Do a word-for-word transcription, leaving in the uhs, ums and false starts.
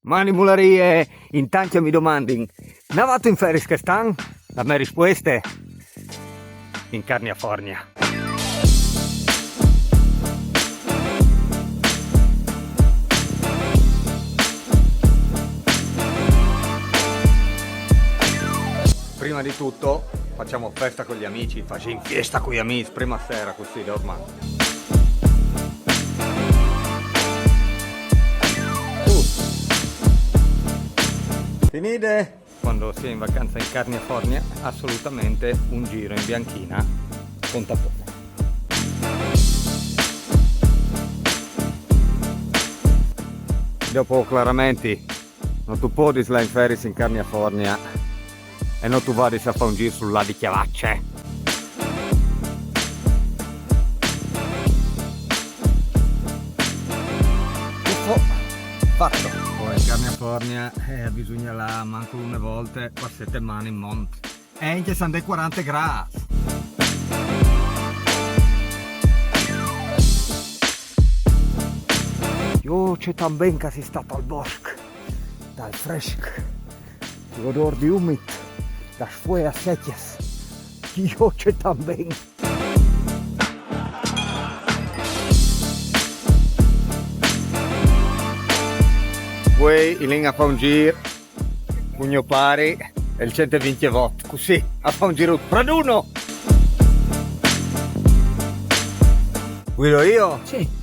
Mandi mularie, intant che mi domandin: "Nà vatu in feris chest an?" La mê rispueste: "In Carnia Fornia." Prima di tutto facciamo festa con gli amici, facciamo fiesta con gli amici, prima sera così, ormai. Uh. Finide? Quando si è in vacanza in Carnia Fornia, assolutamente un giro in bianchina conta poco. Dopo, chiaramente, non tu puoi lâ in feris in Carnia Fornia e non tu vadis a fâ un gîr sul laghi di Chiavacce. Tuffo, fatto. Poi in Carnia Fornia, eh, bisogna lâ mancul une volte par setemane in mont. E ancje se a 'nd è cuarante grâts. Jo, ce tant ben che si sta tal bosc, dal fresc, l'odôr di umit, das fueas secjas. Jo, ce tant ben. Vuê o lin a fâ un gîr cun gno pari, il cent e vincjevot, cussì, a fâ un gîr a raduno. Guido jo? Sì.